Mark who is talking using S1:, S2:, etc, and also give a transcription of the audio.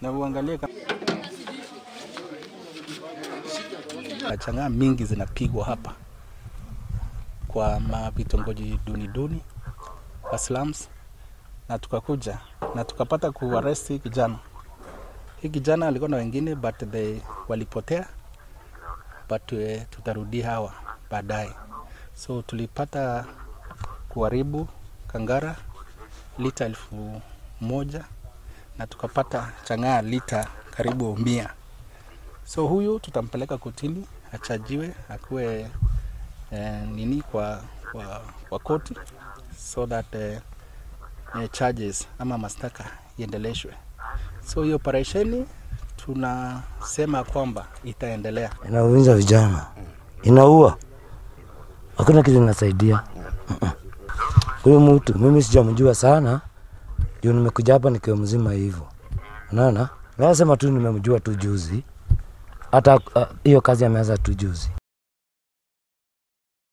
S1: Na uangalie chang'aa mingi zinapigwa hapa kwa vitongoji duni duni kwa slums, na tukakuja na tukapata kuarrest kijana. Hii kijana alikuwa na wengine but they walipotea, but tutarudi hawa baadaye. So tulipata kuharibu kangara lita 1000 na tukapata chang'aa lita karibu 100. So huyu tutampeleka kotini achajiwe akuwe nini kwa koti so that charges ama mashtaka iendeleshwe. So hiyo operesheni tunasema kwamba itaendelea.
S2: Inaumiza vijana, inaua, hakuna kitu inasaidia. Huyu mtu mimi sijamjua sana, juu nimekuja hapa nikiwa mzima hivyo. Unaona? Nasema tu nimemjua tu juzi. Hata hiyo kazi ameanza tu juzi.